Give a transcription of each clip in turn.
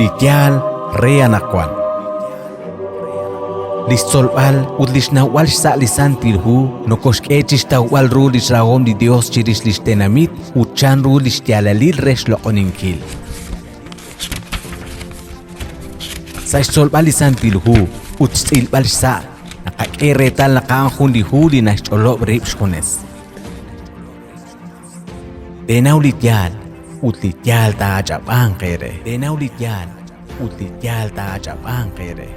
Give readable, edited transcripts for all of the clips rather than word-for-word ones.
Li yaal re anaqwan. Li xtzolb'al ut li xnawb'al xsa' li Santil Hu nokoxk'e chi xtawb'al ru li xrahom li Yos chirix li xtenamit ut chanru li xyaalalil re xloq'oninkil. Sa' xtzolb'al li Santil Hu ut xtz'ilb'al xsa', naqak'e reetal naq a'an jun li hu li naxch'olob' rib' xjunes. Teenaw li yaal ut li yaal taa'ach'ab'anq eere. Teenaw li yaal ut li yaal taa'ach'ab'anq eere.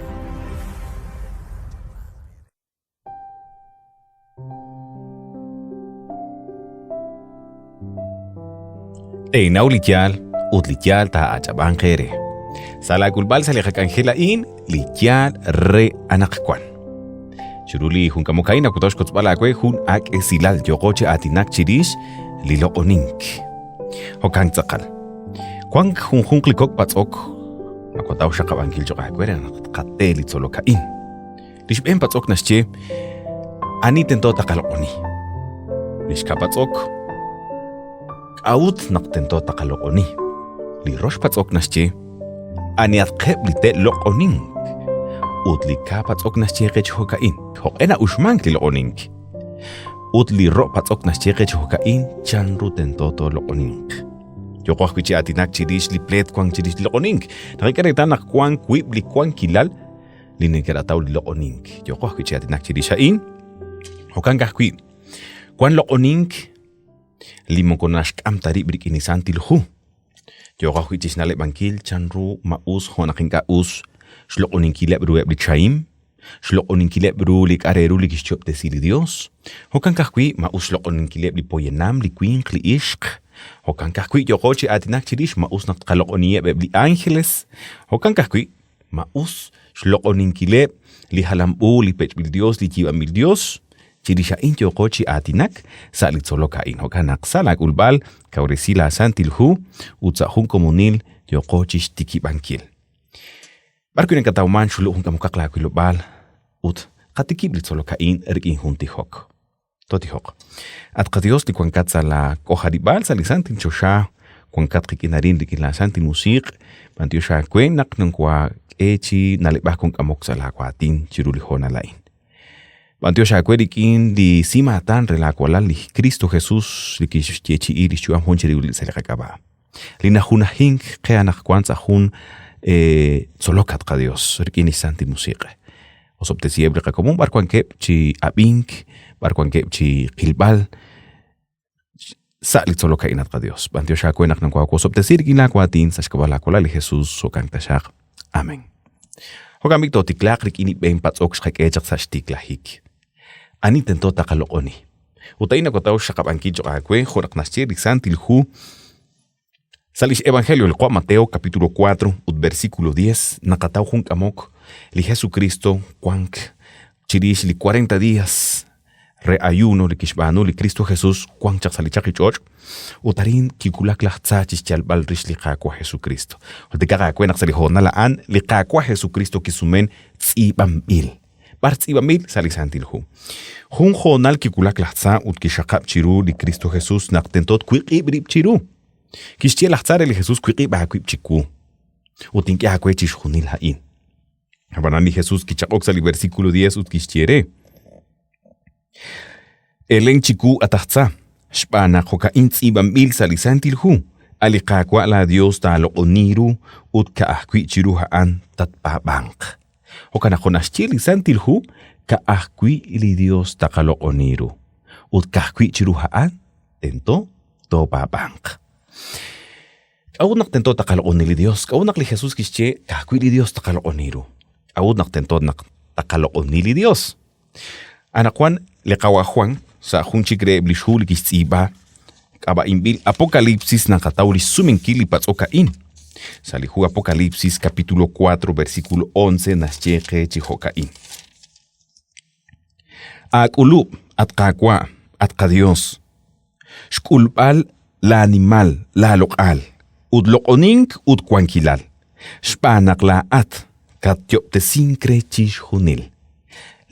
Teenaw li yaal ut li yaal taa'ach'ab'anq eere. Sa' laak'ulb'al sa' li qak'anjel a'in, li yaal re anaqwan. Chiru li junkamok a'in nakuto xkotzb'al aawe jun ak' esilal yooqo chi aatinak chirix li loq'onink. Jo'kan tz'aqal. Wank junjunq li kok' patz'ok nakotaw xaqab'ankil cho'q aawe re naq tqate li tzolok a'in. Li xb'een patz'ok naxye ani tento taqaloq'oni. Li xkab' patz'ok k'a'ut naq tento taqaloq'oni. Li rox patz'ok naxye anihatqeb' li te'loq'onink. Ut li ka patz'ok naxye qe chi jo'ka'in, jo'q'e na'uxmank li loq'onink. Ut li ro' patz'ok naxye qe chi jo'ka'in, chanru tento tooloq'oninq. Yooqo ajwi' chi aatinak chirix li pleet wank chirix li loq'onink. Naqak'e reetal naq wank wiib' li wankilal li neke'rataw li loq'onink. Yooqo ajwi' chi aatinak chirix a'in. Jo'kan ajwi', wank loq'onink li moko naxk'am ta rib' rik'in li Santil Hu. Yooq ajwi' chi xna'leb'ankil chanru ma us jo' naq ink'a' us xloq'oninkileb' ruheb' li chahim, xloq'oninkileb' ru li k'a' re ru li kixyoob'tesi li Yos. Jo'kan ka'ajwi' ma us xloq'oninkileb' li poyanam, li winq, li ixq. Jo'kan ka'ajwi' yooqo chi aatinak chirix ma us naq tqaloq'oniheb' eb' li ánjeles. Jo'kan ka'ajwi' ma us xloq'oninkileb' li jalam u, li pech'b'il yos, li yiib'anb'il yos. Chirix a'in yooqo chi aatinak sa' li tzolok a'in. Jo'kan naq sa' laak'ulb'al kawresi laaSantil Hu ut sa' jun komonil yooqo chi xtikib'ankil. B'ar wi' nakatawmank xulu' jun k'amokaq laawilob'aal ut qatikib' li tzolok a'in rik'in jun tijok. Tootijoq. At qaDios li wankat sa' laa k'ojarib'aal sa' li santil choxa, wankat qik'in arin rik'in laa Santil Musiq', b'antiox aawe naq nokwaak'e chi na'leb'ak jun k'amok sa' laa waatin chiru li hoonal a'in. B'antiox aawe rik'in li simaatan re laa walal li Kristo Jesus li kixyeechi'i lix yu'am jun chirib'il sa' li qak'ab'a'. Li najunajink qe anaqwan sa' jun tzolok at qaDios rik'in li Santil Musiq'. Osob'tesiheb' li qakomon b'ar wankeb' chi ab'ink, b'ar wankeb' chi qilb'al sa' li tzolok a'in at qaDios. B'antiox aawe naq nokoowosob'tesi rik'in laa waatin sa' xk'ab'a' laa walal li Jesus, jo'kan taxaq. Amen. Jo'kan b'i' tootiklaaq rik'in li b'een patz'ok xqak'e chaq sa' xtiklajik. Ani tento taqaloq'oni? Ut a'in nakataw xxaqab'ankil cho'q aawe jo' naq naxye li Santil Hu sa' lix Evangelio li Qwa' Mateo capítulo 4 ut versículo 10 naqataw jun k'amok li Jesukristo wank chirix li 40 días re ayuno li kixb'aanu li Kristo Jesus wank chaq sa' li chaqi ch'och' ut arin kiwulak laj tza chi xyalb'al rix li Qaawa' Jesukristo. Jultikaq aawe naq sa' li hoonal a'an li Qaawa' Jesukristo kisumen tz'iib'anb'il. B'ar tz'iib'anb'il? Sa' li Santil Hu. Jun hoonal kiwulak laj Tza ut kixxaqab' chiru li Kristo Jesus naq tento twiq'ib' rib' chiru. Kixye laj Tza re li Jesus, Wiq'ib' aawib' chiwu, ut tink'e aawe chixjunil a'in. Ab'anan li Jesus kichaq'ok sa' li versículo 10 ut kixye re, Elen chiwu, at aj tza, xb'aan naq jo'ka'in tz'iib'anb'il sa' li Santil Hu, A' li Qaawa' laaYos taaloq'oni ru ut ka'ajwi' chiru a'an tatpaab'anq. Jo'kan naq jo' naxye li Santil Hu, ka'ajwi' li Yos taqaloq'oni ru, ut ka'ajwi' chiru a'an tento toopaab'anq. K'a'ut naq tento taqaloq'oni li Dios? K'a'ut naq li Jesus kixye ka'ajwi' li Dios taqaloq'oni ru? K'a'ut naq tento naq taqaloq'oni li Dios? Anaqwan li Qawa' Jwan sa' jun chik reheb' li xhu li kixtz'iib'a k'ab'a'inb'il Apokalipsis naqataw li xsumenkil li patz'ok a'in. Sa' li hu Apokalipsis capítulo 4 versículo 11 naxye qe chi jo'ka'in. Aak'ulub', at Qaawa', at qaDios, xk'ulb'al laanimal, laaloq'al, ut loq'onink ut wankilal, xb'aan naq laa'at katyoob'tesink re chixjunil.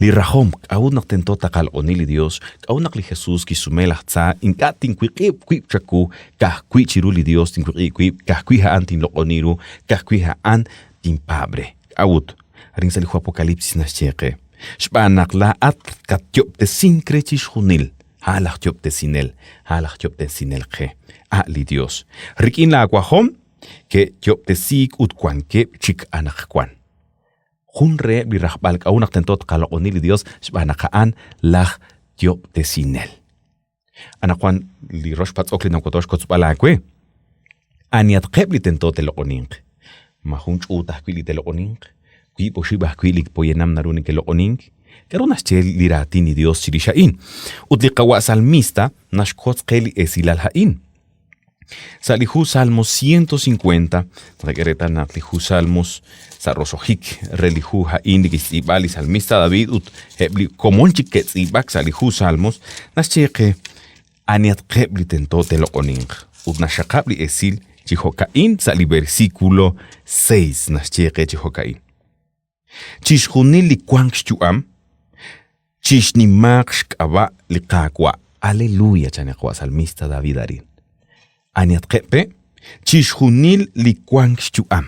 Li rajom k'a'ut naq tento taqaloq'oni li Dios, k'a'ut naq li Jesus kixsume laj tza, Ink'a' tinwiq'ib' wib' chawu, ka'ajwi' chiru li Dios tinwiq'ib' wib', ka'ajwi' a'an tinloq'oni ru, ka'ajwi' a'an tinpaab' re. K'a'ut? Arin sa' li hu Apokalipsis naxye qe, Xb'aan naq laa'at katyo'ob'tesink re chixjunil, a' laj Yob'tesinel, a' laj Yob'tesinel qe, a' li Dios. Rik'in laawajom ke'yob'tesiik ut wankeb' chik anaqwan. Jun reheb' li rajb'al k'a'ut naq tento tqaloq'oni li Yos xb'aan naq a'an laj Yob'tesinel. Anaqwan li rox patz'ok li nawoto xkotzb'al aawe. Anihatqeb' li tento te'loq'oninq? Ma jun ch'uut ajwi' li te'loq'oninq? Wiib' oxib' ajwi' li poyanam naru neke'loq'onink? K'aru naxye li Raatin li Yos chirix a'in? Ut li qawa' salmista naxwotz qe li esilal a'in. Sa' li hu Salmos 150, naqak'e reetal naq li hu Salmos sa' roso'jik re li hu a'in li kixtz'iib'a li salmista David ut eb' li komon chik ke'tz'iib'ak sa' li hu Salmos, naxye qe anihatqeb' li tento te'loq'oninq ut naxxaqab' li esil chi jo'ka'in sa' li versículo 6 naxye qe chi jo'ka'in. Chixjunil li wank xyu'am, chixnimaaq xk'ab'a' li Qaawa'. Aleluya, chan li qawa' salmista David arin. Anihatqeb' pe'? Chixjunil li wank xyu'am.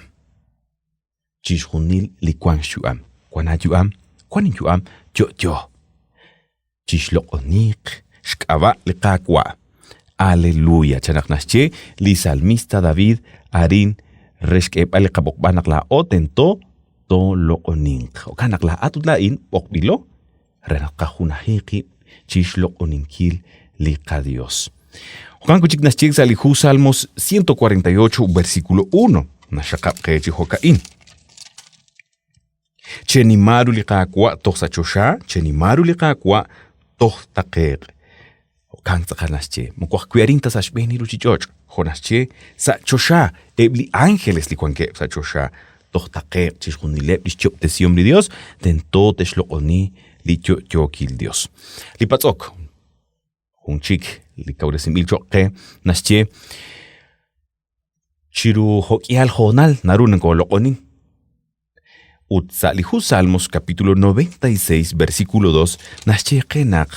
Chixjunil li wank xyu'am. Wan aayu'am, wan inyu'am, yo'yo. Chixloq'oniiq xk'ab'a' li Qaawa'. Aleluya, chan naq naxye li salmista David arin re xk'eeb'al li qab'oqb'al naq laa'o tento tooloq'oninq. Jo'kan naq laa'at ut laa'in b'oqb'ilo re naq qajunaji qib' chi xloq'oninkil li qaDios. Jo'kan wi' chik naxye sa' li hu Salmos 148, versículo 1, naxxaqab' qe chi jo'ka'in. Chenima ru li Qaawa' toj sa' choxa, chenima ru li Qaawa' toj taqe'q. Jo'kan tz'aqal naxye, moko ajwi' arin ta sa' xb'een li ruuchich'och', jo' naxye sa' choxa eb' li ánjeles li wankeb' sa' choxa toj taqe'q chixjunileb' li xyob'tesihom li Yos tento te'xloq'oni li yo'yookil Yos. Li patz'ok, jun chik li kawresinb'il cho'q qe, naxye Chiru jo'k'ihal hoonal naru nokooloq'onin. Ut sa' li hu Salmos capítulo 96 versículo 2 naxye qe naq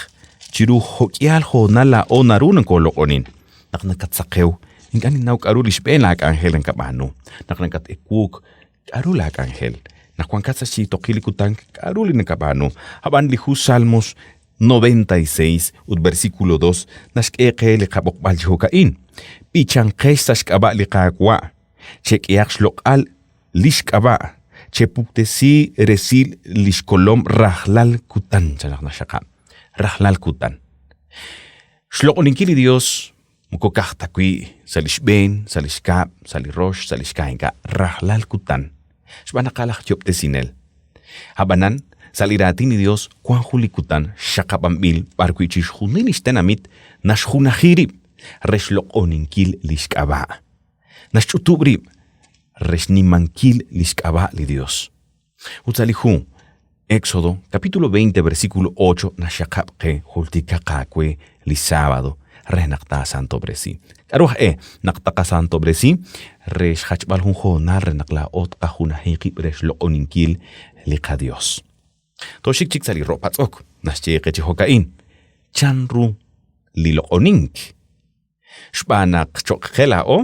chiru jo'k'ihal hoonal laa'o naru nokooloq'onin. Naq nakatsaqew, ink'a' ninnaw k'aru li xb'een laak'anjel nakab'aanu. Naq nakat-ewuuk, k'aru laak'anjel? Naq wankat sa' xyiitoqil li kutan, k'aru li nakab'aanu? Ab'an li hu Salmos 96 ut versículo 2 naxk'e qe li qab'oqb'al chi jo'ka'in, B'ichanqex sa' xk'ab'a' li Qaawa', chek'ehaq xloq'al li xk'ab'a', chepuktesi resil li xkolom rajlal kutan, chan naq naxxaqab', rajlal kutan. Xloq'oninkil li Yos moko ka'aj ta wi' sa' li xb'een, sa' li xkab', sa' li rox, sa' li xka ink'a', rajlal kutan, xb'aan naq a' laj Yob'tesinel. Ab'anan, sa' li Raatin li Yos wank jun li kutan xaqab'anb'il b'arwi' chixjunil li xtenamit naxjunaji rib' re xloq'oninkil li xk'ab'a'. Naxch'utub' rib' re xnimankil li xk'ab'a' li Yos. Ut sa' li hu Éxodo, capítulo 20, versículo 8, naxxaqab' qe jultikaq aawe li sábado re naq taasantob'resi. K'aru aj e naq taqasantob'resi? Re xjachb'al jun hoonal re naq laa'o tqajunaji qib' re xloq'oninkil li qaDios. Tooxik chik sa' li ro' patz'ok, naxye qe chi jo'ka'in, Chan ru li loq'onink? Xb'aan naq cho'q qe laa'o,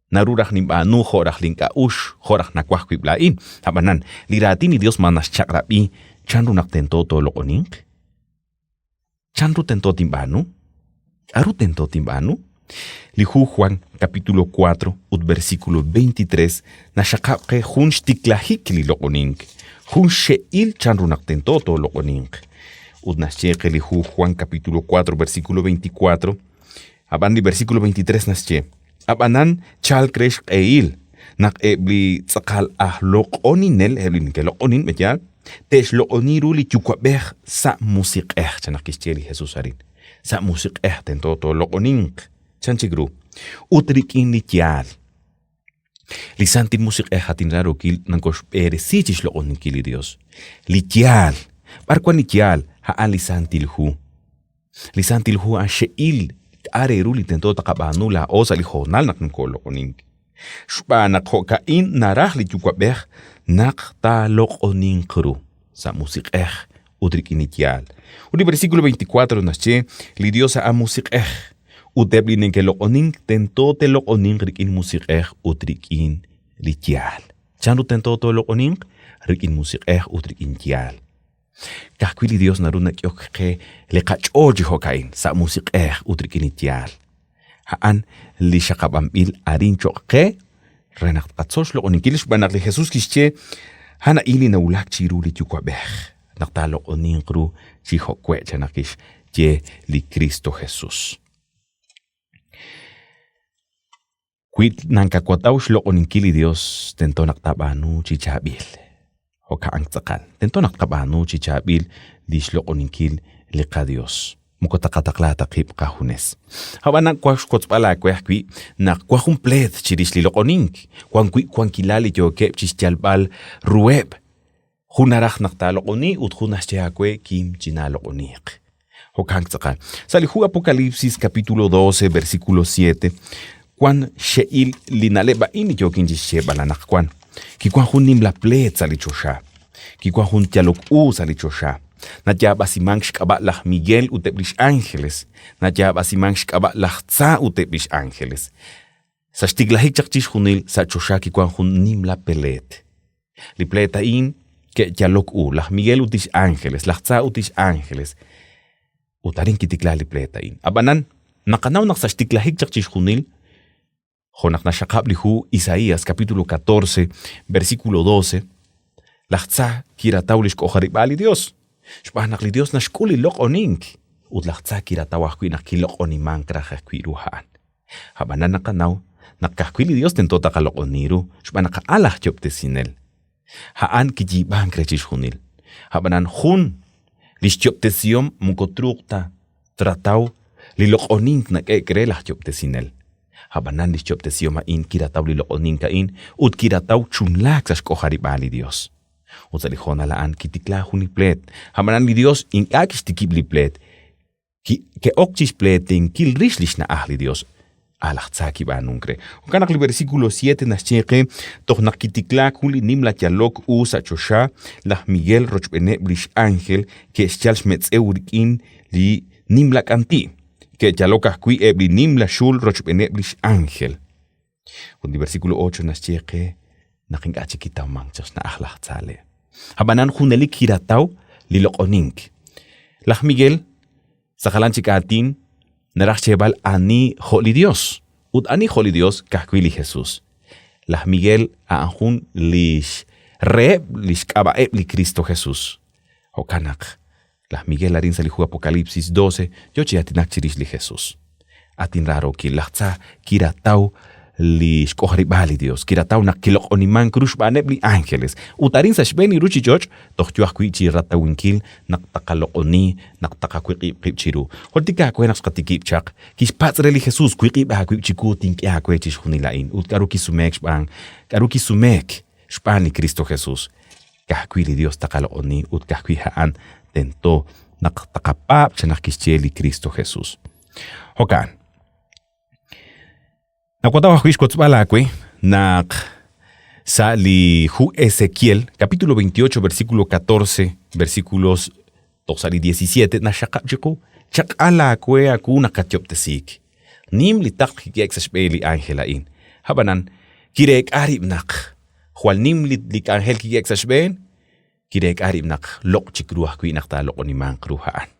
Naru raj ninb'aanu jo' raj link'a'uxl, jo' raj nawaj wib' laa'in. Ab'anan, li Raatin li Yos ma naxchaq'rab'i chanru naq tento tooloq'oninq? Chanru tento tinb'aanu? K'aru tento tinb'aanu? Li hu Juan, capítulo 4 ut versículo 23 naxxaqab' qe jun xtiklajik li loq'onink, jun xxe'il chanru naq tento tooloq'oninq. Ut naxye qe li hu Juan, capítulo 4, versículo 24, ab'an li versículo 23 naxye, Ab'anan chalk re xq'ehil naq eb' li tz'aqal aj loq'oninel, eb' li neke'loq'onin, b'eyaal, te'xloq'oni ru li Yuwa'b'ej sa' musiq'ej, chan naq kixye li Jesus arin. Sa' musiq'ej tento tooloq'oninq, chan chik ru, ut rik'in li yaal. Li Santil Musiq'ej at inraarookil nokoxb'eresi chi xloq'oninkil li Dios. Li yaal, b'ar wan li yaal? A'an li Santil Hu. Li Santil Hu a'an xxe'il k'a' re ru li tento taqab'aanu laa'o sa' li hoonal naq nokoloq'onink. Xb'aan naq jo'ka'in naraj li Yuwa'b'ej naq taaloq'oninq ru, sa' musiq'ej ut rik'in li yaal. Ut li versículo 24 naxye, Li Yos a'an musiq'ej, ut eb' li neke'loq'onink tento te'loq'oninq rik'in musiq'ej ut rik'in li yaal. Chanru tento tooloq'oninq? Rik'in musiq'ej ut rik'in yaal. Ka'ajwi' li Yos naru nak'ehok qe li qach'ool chi jo'ka'in, sa' musiq'ej ut rik'in li yaal. A'an li xaqab'anb'il arin cho'q qe re naq tqatzol xloq'oninkil xb'aan naq li Jesus kixye, A'an a'in li nawulak chiru li Yuwa'b'ej, naq taaloq'oninq ru chi jo'we' chan naq kixye li Kristo Jesus. Wi nakawataw xloq'oninkil li Yos, tento naq taab'aanu chi chaab'il. Jo'ka'an tz'aqal, tento naq tqab'aanu chi chaab'il li xloq'oninkil li qaYos. Moko taqataqla ta qib' qajunes. Ab'anan wank xwotzb'al aawe ajwi' naq wank jun pleet chirix li loq'onink, wan wi' wankilal li yookeb' chi xyalb'al ruheb'. Jun naraj naq taaloq'oni ut jun naxye aawe kim chinaaloq'oniiq. Jo'kan tz'aqal. Sa' li hu Apocalipsis capítulo 12 versículo 7 wan xe'il li na'leb' a'in li yookin chi xyeeb'al anaqwan. Kiwan jun nimla pleet sa' li choxa. Kiwan jun yalok u sa' li choxa. Nayaab'asimank xk'ab'a' laj Miguel ut eb' li x'ánjeles. Nayaab'asimank xk'ab'a' laj Tza ut eb' li x'ánjeles. Sa' xtiklajik chaq chixjunil sa' choxa kiwank jun nimla peleet. Li pleet a'in ke'yalok u laj Miguel ut lix ánjeles, laj Tza ut lix ánjeles. Ut arin kitikla li pleet a'in. Ab'anan, naqanaw naq sa' xtiklajik chaq chixjunil, jo' naq naxxaqab' li hu Isaías capítulo 14, versículo 12, laj Tza kirataw li xk'ojarib'aal li Yos, xb'aan naq li Yos naxk'ul li loq'onink, ut laj Tza kirataw ajwi' naq kiloq'onimank raj ajwi' ru a'an. Ab'anan naqanaw naq ka'ajwi' li Yos tento taqaloq'oni ru xb'aan naq a'an laj Yob'tesinel. A'an kiyiib'ank re chixjunil. Ab'anan jun li xyob'tesihom moko truuq ta trataw li loq'onink nak'e'k re laj Yob'tesinel. Ab'anan li xyob'tesihom a'in kirataw li loq'onink a'in ut kirataw chunlaak sa' xk'ojarib'aal li Yos. Ut sa' li hoonal a'an kitikla jun li pleet. Ab'anan li Yos ink'a' kixtikib' li pleet, ke'ok chi xpleetinkil rix li xna'aj li Yos. A' laj Tza kib'aanunk re. Jo'kan naq li versículo 7 naxye qe, Toj naq kitiklaak jun li nimla yalok u sa' choxa, laj Miguel rochb'eeneb' li x'ánjel ke'xyal xmetz'ew rik'in li nimla k'anti'. Ke'yalok ajwi' eb' li nimla xul rochb'eeneb' li x'ánjel. Ut li versículo 8 naxye qe naq ink'a' chik kitawmank chaq xna'aj laj Tza le'. Ab'anan junelik kirataw li loq'onink. Laj Miguel, sa' jalan chik aatin, naraj xyeeb'al ani jo' li Dios, ut ani jo' li Dios ka'ajwi' li Jesus. Laj Miguel a'an jun lix reheb' lix k'ab'a'eb' li Kristo Jesus. Jo'kan naq Laj Miguel arin sa' li hu Apocalipsis 12 yoo chi aatinak chirix li Jesus. At inraarookil, laj tza kirataw li xk'ojarib'aal li Dios, kirataw naq kiloq'onimank ru xb'aaneb' li ángeles, ut arin sa' xb'een li ruchich'och' toj yoo ajwi' chi ratawinkil naq taqaloq'oni, naq taqawiq'ib' qib' chiru. Jultik aawe naq xqatikib' chaq, kixpatz' re li Jesus, Wiq'ib' aawib' chiwu, tink'e aawe chixjunil a'in. Ut k'a'ru kisumeek xb'aan, k'a'ru kisumeek xb'aan li Kristo Jesus? Ka'ajwi' li Dios taqaloq'oni ut ka'ajwi' a'an tento naq taqapaab' chan naq kixye li Kristo Jesus. Jo'kan. Nawataw ajwi' xwotzb'al aawe naq sa' li hu Ezequiel, capítulo 28, versículo 14, versículos toj sa' li 17, naxxaqab' chiqu, chaq'al aawe aawu naq katyob'tesiik. Nim li taql kik'ehe'k sa' xb'een li ánjel a'in. Ab'anan, kireek'a rib' naq jwal nim li li k'anjel kik'ehe'k sa' xb'een, kireek'a rib' naq loq' chik ru ajwi' naq taaloq'onimanq ru a'an.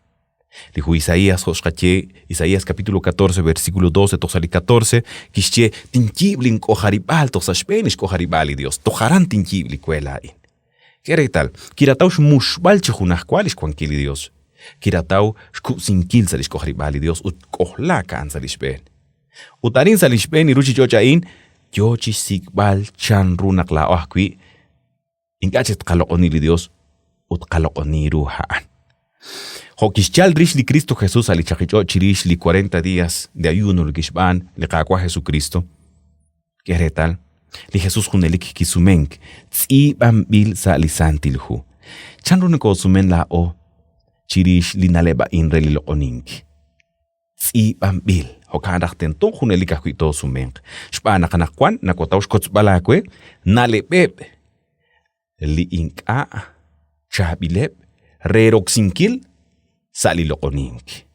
Li hu Isaías, jo' xqaye, Isaías capítulo 14, versículo 12 toj sa' li 14, kixye, Tinyiib' link'ojarib'aal toj sa' xb'een li xk'ojarib'aal li Dios, toj aran tinyiib' li we laa'in. K'e reetal, kirataw xmuxb'al chi junajwa lix wankil li Dios. Kirataw xkub'sinkil sa' lix k'ojarib'aal li Dios ut k'ojlaak a'an sa' lix b'een. Ut arin sa' lix b'een li ruchich'och' a'in, yoo chixsik'b'al chan ru naq laa'o ajwi' ink'a' chik tqaloq'oni li Dios ut tqaloq'oni ru a'an. Jo' kixyal rix li Kristo Jesus sa' li chaqich'och' chirix li 40 días de ayuno li kixb'aan li Qaawa' Jesukristo, K'e reetal, li Jesus junelik kisumenk, tz'iib'anb'il sa' li Santil Hu. Chanru nokoosumen laa'o chirix li na'leb' a'in re li loq'onink? Tz'iib'anb'il, jo'kan raj tento junelik ajwi' toosumenq. Xb'aan naq anaqwan nawataw xkotzb'al aawe na'leb'eb' li ink'a' chaab'ileb' re roksinkil sa' li loq'onink.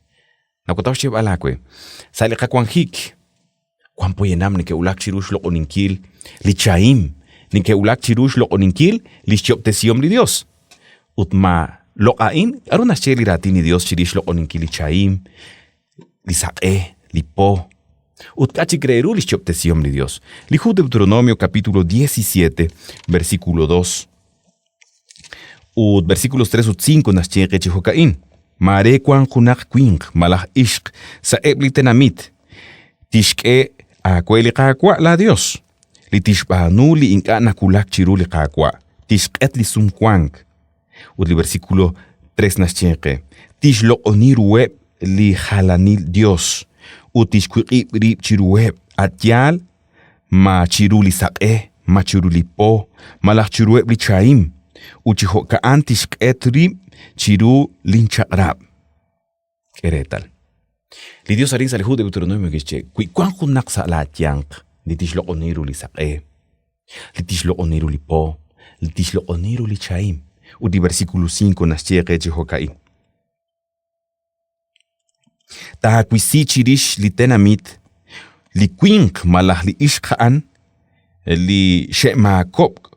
Nawataw xyeeb'al aawe, sa' li qawanjik wan poyanam neke'wulak chiru xloq'oninkil li chahim, neke'wulak chiru xloq'oninkil li xyob'tesihom li Yos. Ut ma loq' a'in, k'aru naxye li Raatin li Yos chirix xloq'oninkil li chahim, li saq'e, li po, ut k'a' chik re ru li xyob'tesihom li Yos? Li hu Deuteronomio capítulo 17, versículo 2 ut versículos 3 ut 5 naxye qe chi jo'ka'in, Maare wanq junaq winq malaj ixq sa'eb' li tenamit tixk'e aawe li Qaawa' laaYos, li tixb'aanu li ink'a' nawulak chiru li Qaawa', tixq'et li sumwank. Ut li versículo 3 naxye qe, Tixloq'oni ruheb' li jalanil yos ut tixwiq'ib' rib' chiruheb' a' yaal ma chiru li saq'e, ma chiru li po, malaj chiruheb' li chahim, ut chi jo'ka'an tixq'et rib' chiru linchaq'rab'. K'e reetal. Li Dios arin sa' li hu Deuteronomio kixye, wi wank junaq sa' laayanq li tixloq'oni ru li saq'e, li tixloq'oni ru li po, li tixloq'oni ru li chahim, ut li versículo 5 naxye qe chi jo'ka'in. Taawisi chirix li tenamit li winq malaj li ixq a'an li xe'maakob'k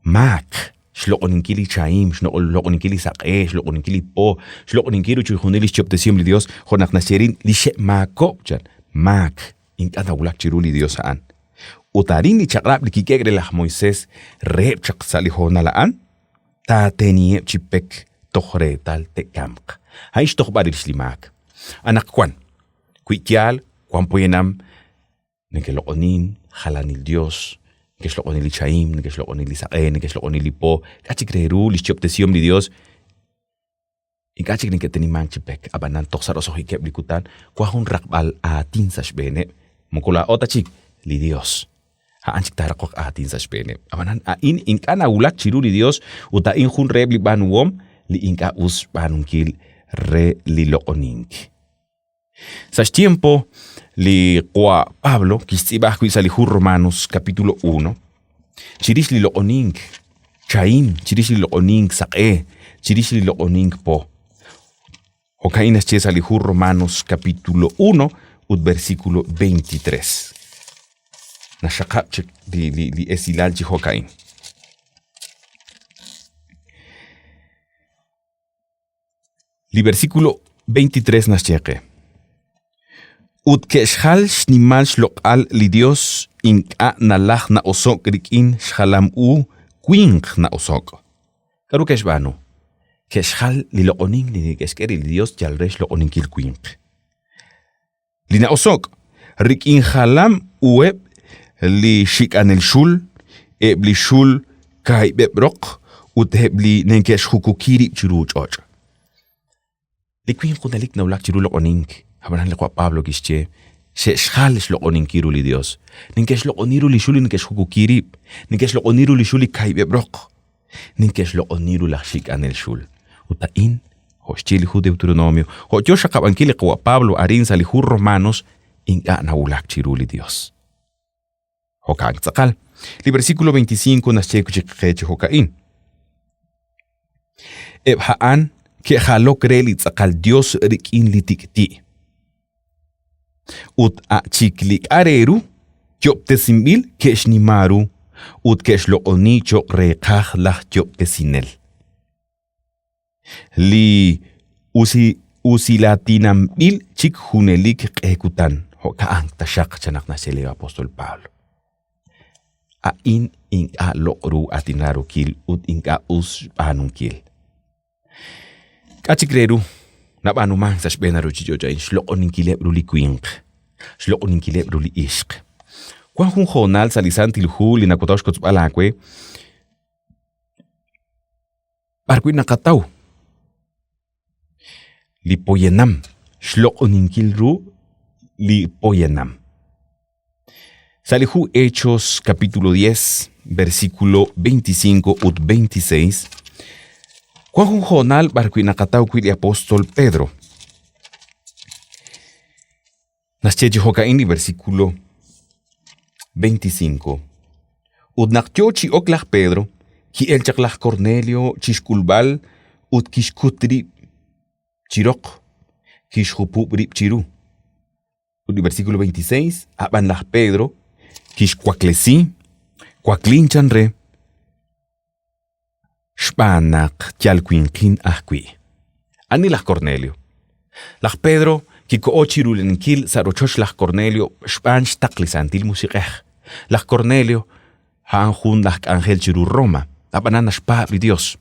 maak, xloq'oninkil li chahim, xloq'oninkil li saq'e, xloq'oninkil li po, xloq'oninkil ru chixjunil li xyob'tesihom li Yos, jo' naq naxye arin li xe'maakob'k chan, maak, ink'a' nawulak chiru li Yos a'an. Ut arin li chaq'rab' li kik'e'k re laj Moisés reheb' chaq sa' li hoonal a'an, taateniheb' chi pek toj reetal te'kamq. A'in xtojb'al rix li maak. Anaqwan, wi yaal wank poyanam neke'loq'onink jalanil yos, neke'xloq'oni li chahim, neke'xloq'oni li saq'e, neke'xloq'oni li po, k'a' chik re ru li xyob'tesihom li Yos, ink'a' chik neke'tenimank chi pek, ab'anan toj sa' roso'jikeb' li kutan wank jun raqb'al aatin sa' xb'eeneb', moko laa'o ta chik, li Yos. A'an chik taaraqoq aatin sa' xb'eeneb'. Ab'anan a'in ink'a' nawulak chiru li Yos ut a'in jun reheb' li b'aanuhom li ink'a' us xb'aanunkil re li loq'onink. Sa' xtiempo li qawa' Pablo kixtz'iib'a ajwi' sa' li hu Romanos capítulo 1 chirix li loq'onink chahim, chirix li loq'onink saq'e, chirix li loq'onink po. Jo'ka'in naxye sa' li hu Romanos capítulo 1 ut versículo 23. Naxxaqab' chik li, li, li esilal chi jo'ka'in. Li versículo 23 naxye qe, Ut ke'xjal xnimal xloq'al li Yos ink'a' nalaj na'oso'k rik'in xjalam u winq na'oso'k. K'aru ke'xb'aanu? Ke'xjal li loq'onink li neke'xk'e re li Yos yal re xloq'oninkil winq. Li na'oso'k rik'in jalam uheb' li xik'anel xul, eb' li xul kaahib'eb' roq ut eb' li neke'xjukuki rib' chiru ch'och'. Li winq junelik nawulak chiru loq'onink, ab'anan li qawa' Pablo kixye, xe'xjal xloq'oninkil ru li Yos. Neke'xloq'oni ru li xul li neke'xjukuki rib', neke'xloq'oni ru li xul li kaahib'eb' roq, neke'xloq'oni ru laj xik'anel xul. Ut a'in, jo' xye li hu Deuteronomio, jo' yo xaqab'ankil li qawa' Pablo arin sa' li hu Romanos, ink'a' nawulak chiru li Yos. Jo'kan tz'aqal. Li versículo 25 naxye wi' chik qe chi jo'ka'in. Eb' a'an ke'jalok re li tz'aqal Yos rik'in li tik'ti'. Ut a' chik li k'a' re ru yob'tesinb'il ke'xnima ru ut ke'xloq'oni cho'q reeqaj laj Yob'tesinel. Li usilaatinanb'il chik junelik q'e kutan, jo'ka'an taxaq chan naq naxye li apóstol Pablo. A'in ink'a' loq' ru atinraarokil ut ink'a' us xb'aanunkil. K'a' chik re ru nab'aanumank sa' xb'een a ruuchich'och' a'in? Xloq'oninkileb' ru li winq, xloq'oninkileb' ru li ixq. Wank jun hoonal sa' li Santil Hu li nawataw xkotzb'al aawe b'arwi' naqataw li poyanam, xloq'oninkil ru li poyanam. Sa' li hu Hechos capítulo 10, versículo 25 ut 26, wan jun hoonal b'arwi' naqataw wi' li apóstol Pedro. Naxye chi jo'ka'in li versículo 25. Ut naq yo chi ok laj Pedro, ki'elk chaq laj Kornelio chi xk'ulb'al ut kixkut rib' chi roq, kixjupub' rib' chiru. Ut li versículo 26, ab'an laj Pedro kixwaklesi, waklin chan re, xb'aan naq yal winqin ajwi'. Ani laj Cornelio? Laj Pedro kikoho chi rula'aninkil sa' rochoch laj Cornelio xb'aan xtaql li Santil Musiq'ej. Laj Cornelio a'an jun laj k'anjel chiru Roma, ab'anan naxpaab' li Yos.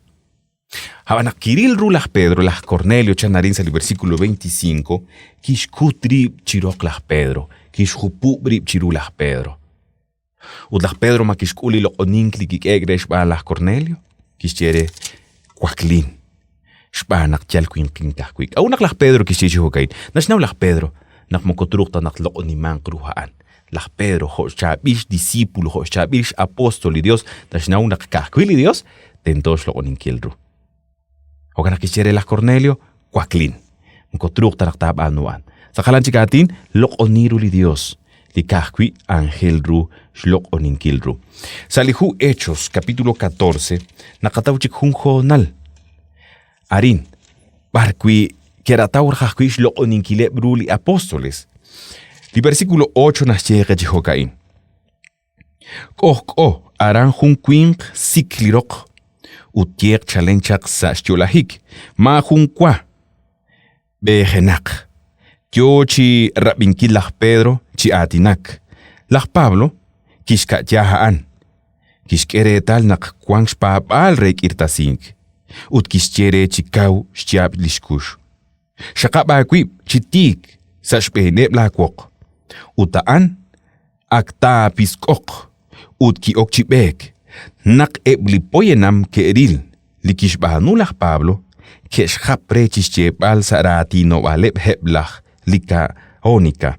Ab'an naq kiril ru laj Pedro, laj Cornelio chan arin sa' li versículo 25, kixkut rib' chi roq laj Pedro, kixjupub' rib' chiru laj Pedro. Ut laj Pedro ma kixk'ul li loq'onink li kik'ehe'k re xb'aan laj Cornelio? Kixye re, Waklin, xb'aan naq yal winqin ka'ajwi'. K'a'ut naq laj Pedro kixye chi jo'ka'in? Naxnaw laj Pedro naq moko truuq ta naq tloq'onimanq ru a'an. Laj Pedro jo' xchaab'il xdiscípulo, jo' xchaab'il x'apóstol li Dios, naxnaw naq ka'ajwi' li Dios tento xloq'oninkil ru. Jo'kan naq kixye re laj Cornelio, Waklin, moko truuq ta naq taab'aanu a'an. Sa' jalan chik aatin, loq'oni ru li Dios, li ka'ajwi' anjel ru xloq'oninkil ru. Sa' li hu Hechos, capítulo 14, naqataw chik jun hoonal. Arin, b'ar wi' ke'rataw raj ajwi' xloq'oninkileb' ru li apóstoles. Li versículo 8 naxye qe chi jo'ka'in. K'ojk'o aran jun winq sik li roq ut yeq chalen chaq sa' xyo'lajik, maajun wa b'eejenaq. Yo chi rab'inkil laj Pedro chi aatinak. Laj Pablo kixka'ya a'an, kixk'e reetal naq wank xpaab'aal re k'irtasink, ut kixye re chi kaw xyaab' li xkux: Xaqab' aawib' chi tiik sa' xb'eeneb' laawoq. Ut a'an ak taapisk'oq ut ki'ok chi b'eek. Naq eb' li poyanam ke'ril li kixb'aanu laj Pablo, ke'xjap re chi xyeeb'al sa' raatinob'aaleb' eb' laj Likaónika: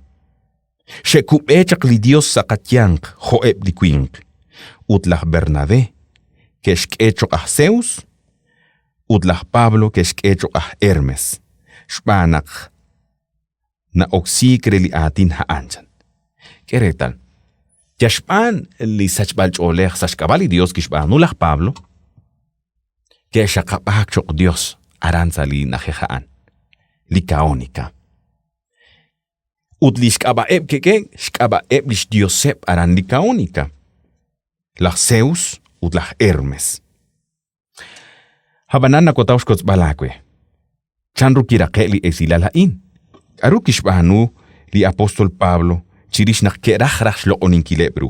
Xe'kub'e chaq li Yos sa' qayanq jo'eb' li winq. Ut laj Bernabé ke'xk'e cho'q aj Zeus ut laj Pablo ke'xk'e cho'q aj Hermes, xb'aan naq na'oksiik re li aatin a'an, chan. K'e reetal, yal xb'aan li sachb'al ch'oolej sa' xk'ab'a' li Yos kixb'aanu laj Pablo, ke'xaqab'aak cho'q Yos aran sa' li na'ajej a'an, Likaónika. Ut li xk'ab'a'eb' ke'k'e xk'ab'a'eb' li xyoseb' aran Likaónika, laj Zeus ut laj Hermes. Ab'anan nawataw xkotzb'al aawe. Chanru kiraqe'k li esilal a'in? K'aru kixb'aanu li apóstol Pablo chirix naq ke'raj raj xloq'oninkileb' ru?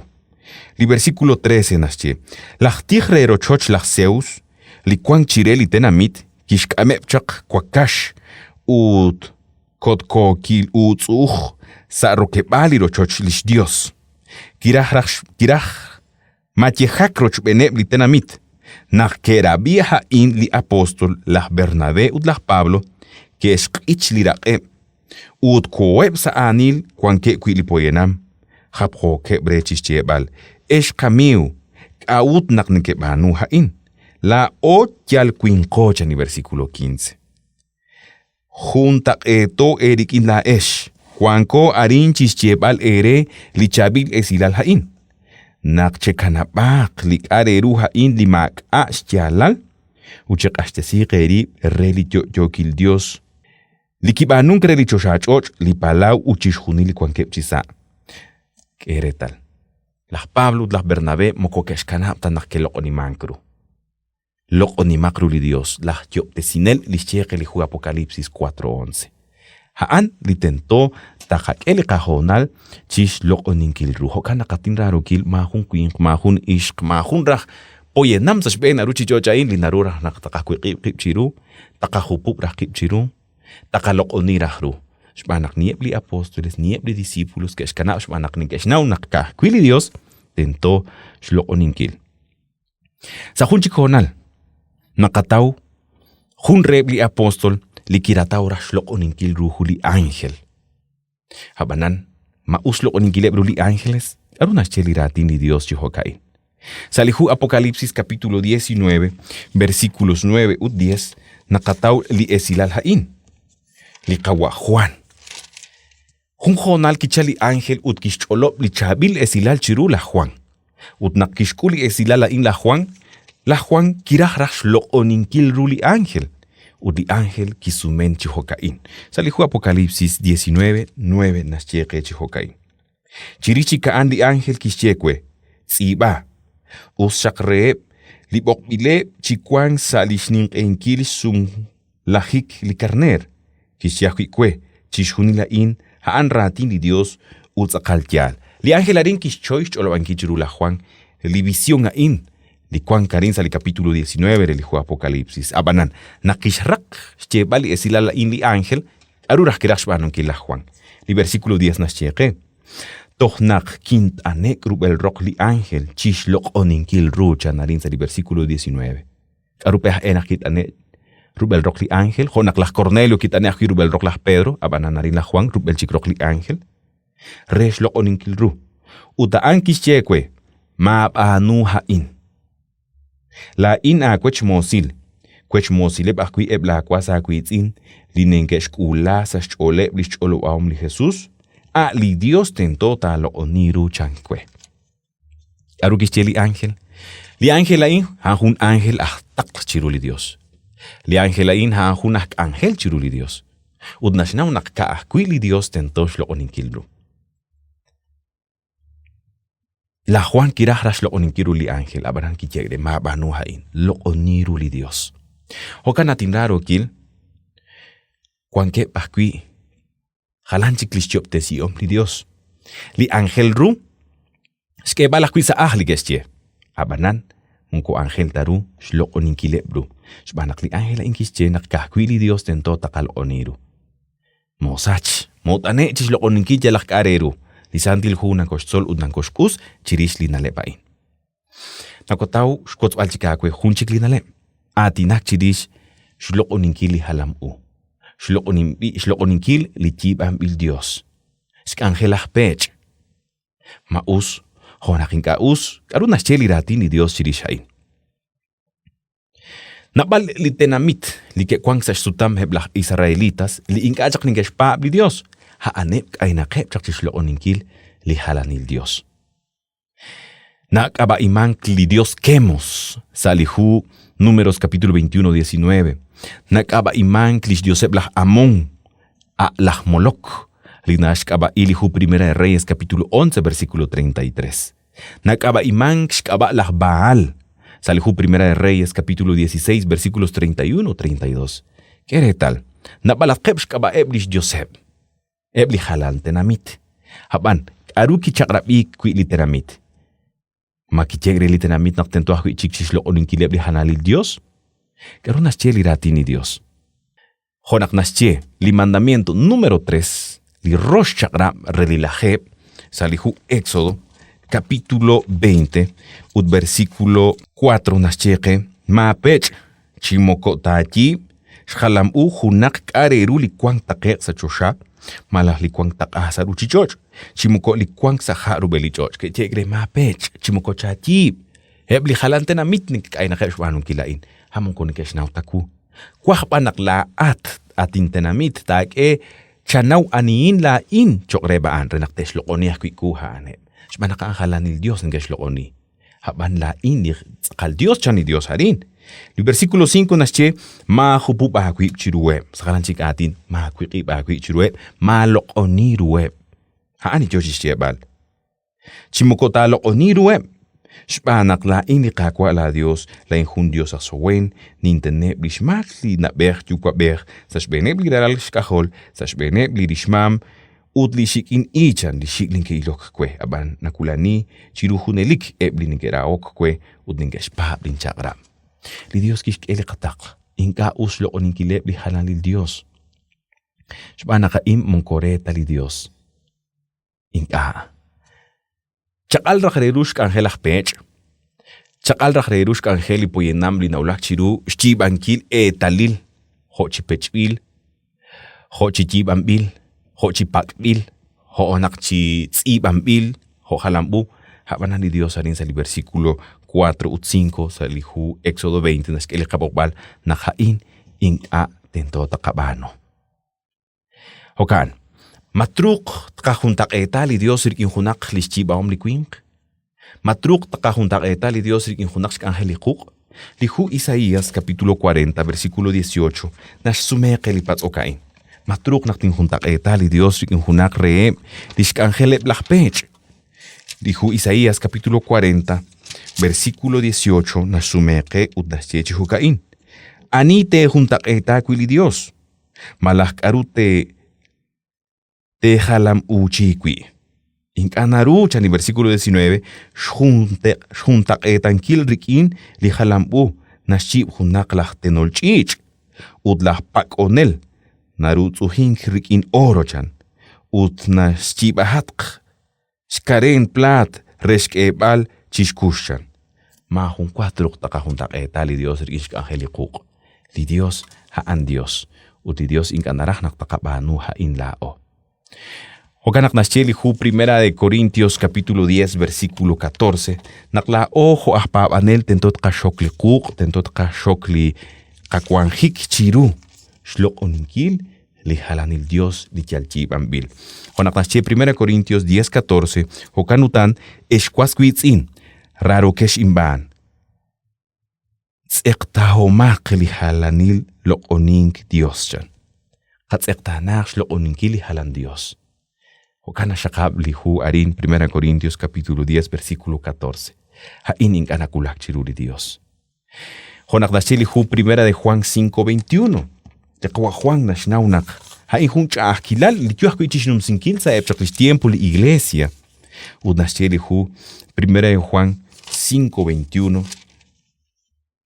Li versículo 13 naxye, Laj tij re rochoch laj Zeus, li wank chire li tenamit, kixk'ameb' chaq wakax ut kotkookil uutz'u'uj sa' rokeb'aal li rochoch li xyos. Kiraj raj kiraj mayejak rochb'eeneb' li tenamit. Naq ke'rab'i a'in li apóstol laj Bernabé ut laj Pablo, ke'xq'ich li raq'eb' ut koheb' sa' aanil wankeb' wi' li poyanam, japjookeb' re chi xyeeb'al: Ex qamiiw, k'a'ut naq nekeb'aanu a'in? Laa'o yal winqo, chan li versículo 15. Juntaq'eeto eerik'in laa'ex, wanko arin chi xyeeb'al eere li chaab'il esilal a'in, naq chekanab'aaq li k'a' re ru a'in li maak'a' xyaalal ut cheq'axtesiiq eerib' re li yo'yookil Yos, li kib'aanunk re li choxach'och', li palaw ut chixjunil li wankeb' chisa'. K'e reetal, laj Pablo ut laj Bernabé moko ke'xkanab' ta naq ke'loq'onimank ru. Loq'onimaq ru li Dios, laj Yob'tesinel li xye qe li hu Apocalipsis 4:11. A'an li tento taqak'e li qahoonal chixloq'oninkil ru. Jo'kan naq at inraarokil, maajun winq, maajun ixq, maajun raj poyanam sa' xb'een a ruchich'och' a'in li naru raj naq taqawiq'ib' qib' chiru, taqajupub' raj qib' chiru, taqaloq'oni raj ru. Xb'aan naq ni eb' li apóstoles, ni eb' li discípulos ke'xkanab' xb'aan naq neke'xnaw naq ka'ajwi' li Dios tento xloq'oninkil. Sa' jun chik hoonal, naqataw jun reheb' li apóstol li kirataw raj xloq'oninkil ru jun li ánjel. Ab'anan, ma us xloq'oninkileb' ru li ánjeles? K'aru naxye li Raatin li Yos chi jo'ka'in? Sa' li hu Apocalipsis capítulo 19, versículos 9 ut 10, naqataw li esilal a'in. Li qawa' Juan. Jun hoonal kichal li ánjel ut kixch'olob' li chaab'il esilal chiru laj Jwan. Ut naq kixk'ul li esilal a'in laj Jwan, laj Jwan kiraj raj xloq'oninkil ru li ánjel. Ut li ánjel kisumen chi jo'ka'in. Sa' li hu Apocalipsis 19, 9 naxye qe chi jo'ka'in. Chirix chik a'an li ánjel kixye we, Tz'iib'a, us xaq reheb' li b'oqb'ileb' chi wank sa' li xninq'ehinkil xsumlajik li Karneer. Kixye ajwi' we, Chixjunil a'in, a'an raatin li Yos ut tz'aqal yaal. Li ánjel arin kixchoy xch'olob'ankil chiru laj Jwan li visión a'in li wank arin sa' li capítulo 19 re li hu Apocalipsis. Ab'anan, naq kixraq xyeeb'al li esilal a'in li ánjel, k'aru raj kiraj xb'aanunkil laj Jwan? Li versículo 10 naxye qe, Toj naq kint'ane'k rub'el roq li ánjel chi xloq'oninkil ru chan arin sa' li versículo 19. K'aru pe aj e naq kit'ane'k rub'el roq li ánjel? Jo' naq laj Cornelio kit'ane'k ajwi' rub'el roq laj Pedro, ab'anan arin laj Jwan rub'el chik roq li ánjel re xloq'oninkil ru. Ut a'an kixye we, Maab'aanu a'in. Laa'in aawech moosil, wech moosileb' ajwi' eb' laawas aawiitz'in li neke'xk'uula sa' xch'ooleb' li xch'olob'ahom li Jesus, a' li Yos tento taaloq'oni ru chan we. K'aru kixye li ánjel? Li ánjel a'in a'an jun ánjel aj taql chiru li Yos. Li ánjel a'in a'an jun aj k'anjel chiru li Yos. Ut naxnaw naq ka'ajwi' li Yos tento xloq'oninkil ru. Laj Jwan kiraj raj xloq'oninkil ru li ánjel, ab'anan kiyehe'k re, Maab'aanu a'in, loq'oni ru li Yos. Jo'kan at inraarookil, wankeb' ajwi' jalan chik li xyob'tesihom li Yos. Li anjel ru, xk'eeb'al ajwi' sa' ajl li ke'xye. Ab'anan, moko anjel ta ru xloq'oninkileb' ru, xb'aan naq li anjel a'in kixye naq ka'ajwi' li Yos tento taqaloq'oni ru. Moosach, moot'ane' chi xloq'oninkil yalaq k'a' re ru. Li Santil Hu nakoxtzol ut nakoxq'us chirix li na'leb' a'in. Nakotaw xwotzb'al chik aawe jun chik li na'leb', aatinak chirix xloq'oninkil li jalam u, xloq'oninkil li yiib'anb'il Yos, xk'anjel laj peech'. Ma us jo' naq ink'a' us, k'aru naxye li Raatin li Yos chirix a'in? Naab'al li tenamit li ke'wank sa' xsutam eb' laj Israelitas li ink'a' chaq neke'xpaab' li Yos, a'aneb' k'aynaqeb' chaq chi xloq'oninkil li jalanil yos. Nak'ab'a'imank li yos Kemos sa' li hu Números capítulo 21, 19. Nak'ab'a'imank li xyoseb' laj Amón, a' laj Molok, li naxk'ab'a'i li hu Primera de Reyes capítulo 11, versículo 33. Nak'ab'a'imank xk'ab'a' laj Bahal sa' li hu Primera de Reyes, capítulo 16, versículos 31 32. K'e reetal, naab'alatqeb' xk'ab'a'eb' li xyoseb', eb' li jalan tenamit. Ab'an, k'aru kichaq'rab'iik wi' li tenamit? Ma kiyeek re li tenamit naq tento ajwi' chik chi xloq'oninkileb' li jalanil yos? K'aru naxye li Raatin li Yos? Jo' naq naxye li mandamiento número 3, li rox chaq'rab' re li lajeeb' sa' li hu Éxodo, capítulo 20 ut versículo 4 naxye qe, Maapech' chi moko taayiib' xjalam u junaq k'a' re ru li wank taqe'q sa' choxa malaj li wank taq'a sa' ruuchich'och', chi moko li wank sa' ha' rub'el li ch'och'. Ke'yehe'k re maapech' chi moko chaayiib'. Eb' li jalan tenamit k'aynaqeb' xb'aanunkil a'in, a' moko neke'xnaw ta wu. Twaj b'an naq laa'at, at intenamit, taak'e chanaw anihin laa'in cho'q reheb' a'an, re naq te'xloq'oni ajwi' wu a'aneb'. Xb'aan naq a'an jalanil yos neke'xloq'oni. Ab'an laa'in li tz'aqal Yos, chan li Yos arin. Li versículo 5 naxye, Maajupub' aawib' chiruheb'. Sa' jalan chik aatin, maawiq'ib' aawib' chiruheb', maaloq'oni ruheb'. A'an li yo chi xyeeb'al. Chi moko taaloq'oni ruheb', xb'aan naq laa'in li Qaawa' laaYos, laa'in jun Yos aj sowen, ninteneb' li xmaak li na'b'ej yuwa'b'ej sa' xb'eeneb' li ralal xk'ajol, sa' xb'eeneb' li rixmam ut li xik'in iichan li xik' neke'ilok we, ab'an nawula'ani chiru junelik eb' li neke'rahok we ut neke'xpaab' linchaq'rab'. Li Yos kixk'e li qataql, ink'a' us xloq'oninkileb' li jalanil yos, xb'aan naq a'in moko re ta li Yos. Ink'a'. Chaq'al raj re ru xk'anjel laj peech'. Chaq'al raj re ru xk'anjel li poyanam li nawulak chiru xyiib'ankil eetalil jo' chi pech'b'il, jo' chi yiib'anb'il, jo' chi pak'b'il, jo' naq chi tz'iib'anb'il, jo' jalam u. Ab'anan li Yos arin sa' li versículo 4 ut 5 sa' li hu Éxodo 20 naxk'e li qab'oqb'al naq a'in ink'a' tento taqab'aanu. Jo'kan, ma truuq tqajuntaq'eeta li Yos rik'in junaq li xyiib'ahom li winq? Ma truuq tqajuntaq'eeta li Yos rik'in junaq xk'anjel li quq'? Li hu Isaías capítulo 40 versículo 18 naxsume qe li patz'ok a'in. Ma truuq naq tinjuntaq'eeta li Dios rik'in junaq reheb' lix k'anjeleb' laj peech'? Li hu Isaías capítulo 40 versículo 18 naxsume qe ut naxye chi jo'ka'in, Ani teejuntaq'eeta wi' li Dios? Malaj k'aru te teejalam-uuchi wi'? Ink'a' naru, chan li versículo 19, xjuntaq'eetankil rik'in li jalam-u naxyiib' junaq laj tenol ch'iich' ut laj pak'onel narutz'ujink rik'in oro, chan, ut naxyiib'ahatq xkareen plaat re xk'eeb'al chi xkux, chan. Maajun wa truuq taqajuntaq'eeta li Dios rik'in xk'anjel li quq'. Li Dios a'an Dios, ut li Dios ink'a' naraj naq taqab'aanu a'in laa'o. Jo'kan naq naxye li hu Primera de Corintios capítulo 10 versículo 14 naq laa'o jo' aj paab'anel tento tqaxok li quq', tento tqaxok li qawanjik chiru xloq'oninkil li jalanil dios li yal yiib'anb'il. Jo' naq naxye Primera Corintios 10 14, jo'kan utan, ex was wiitz'in, raarokex inb'aan. Tz'eqtahomaq li jalanil loq'onink Yos, chan. Qatz'eqtaanaaq xloq'oninkil li jalan Yos. Jo'kan naxxaqab' li hu arin Primera Corintios capítulo 10 versículo 14. A'in ink'a' nawulak chiru li Yos. Jo' naq naxye li hu Primera de Juan 5:21, li qawa' Juan naxnaw naq a'in jun ch'a'ajkilal li yo ajwi' chixnumsinkil sa'eb' chaq lix tiempo li Iglesia. Ut naxye li hu Primera de Juan 5:21,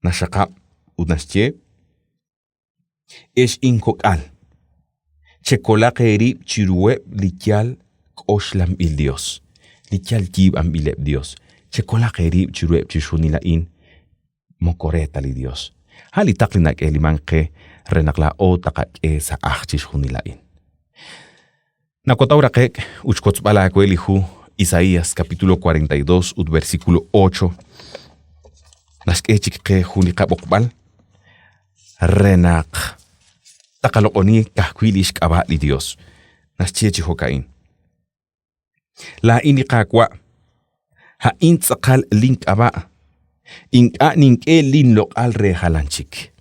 naxxaqab' ut naxye, Ex inkok'al, chekolaq eerib' chiruheb' li yal k'oxlanb'il dios, li yal yiib'anb'ileb' dios. Chekolaq eerib' chiruheb' chixjunil a'in moko re ta li Dios. A' li taql li nak'eelimank qe re naq laa'o taqak'e sa' ajl chixjunil a'in. Nawataw raqe'k ut xwotzb'al aawe li hu Isaías capítulo 42 ut versículo 8 naxk'e chik qe jun li qab'oqb'al re naq taqaloq'oni ka'ajwi' li xk'ab'a' li Dios. Naxye chi jo'ka'in: Laa'in li Qaawa', a'in tz'aqal link'ab'a', ink'a' nink'e linloq'al re jalan chik.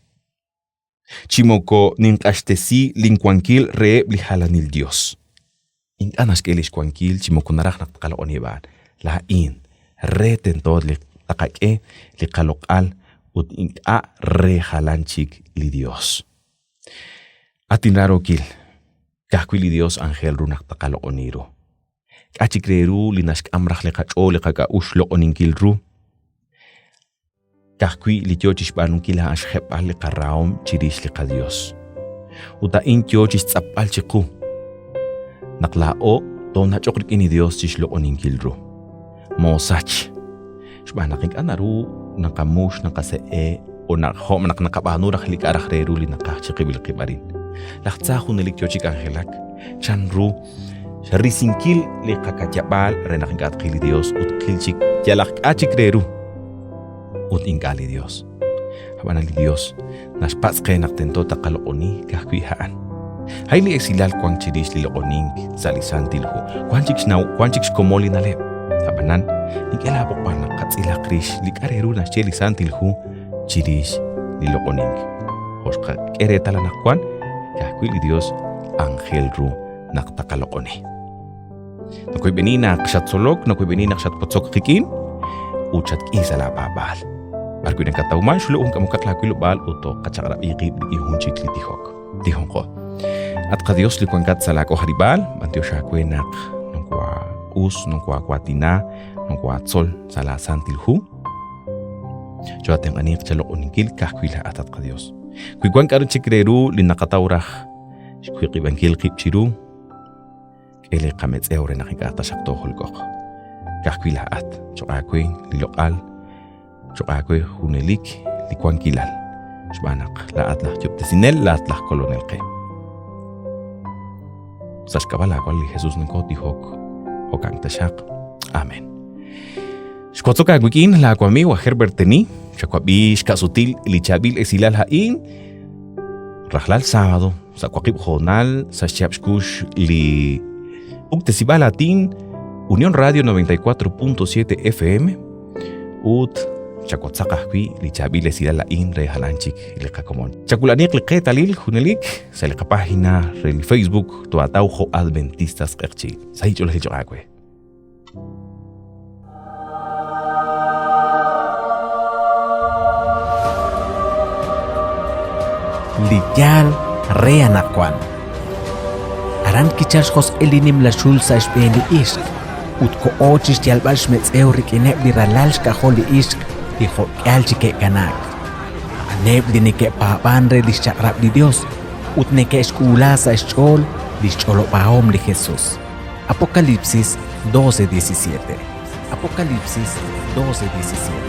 Chi moko ninq'axtesi linwankil reheb' li jalanil yos. Ink'a' naxk'e li xwankil chi moko naraj naq tqaloq'oni b'an. Laa'in re tento li taqak'e li qaloq'al ut ink'a' re jalan chik li Yos. At inraarookil, ka'ajwi' li Yos anjel ru naq taqaloq'oni ru. K'a' chik re ru li naxk'am raj li qach'ool li qak'a'uxl xloq'oninkil ru? Ka'ajwi' li yoo chixb'aanunkil a'an xjeb'al li qarahom chirix li qaDios. Ut a'in yoo chixtz'apb'al chiqu naq laa'o toonach'oq rik'in li Dios chixloq'oninkil ru. Moosach, xb'aan naq ink'a' naru naqamux, naqase'e, o naq jo' naq naqab'aanu raj li k'a' raj re ru li naqaj chiqib'il qib' arin. Laj tza junelik yoo chi k'anjelak chan ru risinkil li qaka'yab'aal re naq ink'a' tqil li Dios ut tqil chik yalaq k'a' chik re ru. ut ink'a' li Dios. Ab'anan li Dios naxpatz' qe naq tento taqaloq'oni ka'ajwi' a'an. A'in li esilal wank chirix li loq'onink sa' li Santil Hu. Wank chik xnaw, wank chik xkomon li na'leb'. Ab'anan, nink'e laab'oqb'al naq qatz'ilaq rix li k'a' re ru naxye li Santil Hu chirix li loq'onink. Jo' xqak'e reetal anaqwan, ka'ajwi' li Dios anjel ru naq taqaloq'oni. Nawoyb'eni naq xattzolok, nawoyb'eni naq xatwotzok qik'in ut xatk'i sa' laapaab'aal. B'arwi' nakatawman xlu' jun k'amokaq laawilob'aal ut toqachaq'rab'i qib' rik'in jun chik li tijok. Tijonqo. At qaDios li wankat sa' laak'ojarib'aal, b'antiox aawe naq nokoo'us, nokoo'awaatina, nokoo'aatzol sa' laasantil hu. Choo'atenq'aniiq chaloq'oninkil ka'ajwi' laa'at, at qaDios. Wi wank k'aru chik re ru li naqataw raj xwiq'ib'ankil qib' chiru, K'e li qametz'ew re naq ink'a' taxaq toojolk'oq. Ka'ajwi' laa'at, cho'q aawe li loq'al, cho'q aawe junelik li wankilal, xb'aan naq laa'at laj Yob'tesinel, laa'at laj Kolonel qe. Sa' xk'ab'a' laawal li Jesus nokootijok, jo'kan taxaq. Amén. Xwotzok aawik'in laawamiiw aj Herbert Tení, xawab'i xka'sutil li chaab'il esilal a'in rajlal sábado sa' waqib' hoonal sa' xyaab' xkux li puktesib'aal aatin Unión Radio 94.7 FM ut Chawotzaq ajwi' li chaab'il esilal a'in re jalan chik li qakomon. Chawula'aniq li qeetalil junelik sa' li qapágina re li Facebook toataw jo' Adventistas Q'eqchi'. Sahil ch'oolejil cho'q aawe. Li yaal re anaqwan. Aran kichalk xjosq'il li nimla xul sa' xb'een li ixq ut koho chi xyalb'al xmetz'ew rik'ineb' li ralal xk'ajol li ixq li jo'k'ihal chi ke'kanaak. A'aneb' li neke'paab'ank re li xchaq'rab' li Yos ut neke'xk'uula sa' xch'ool li xch'olob'ahom li Jesus. Apocalipsis 12:17. Apocalipsis 12:17.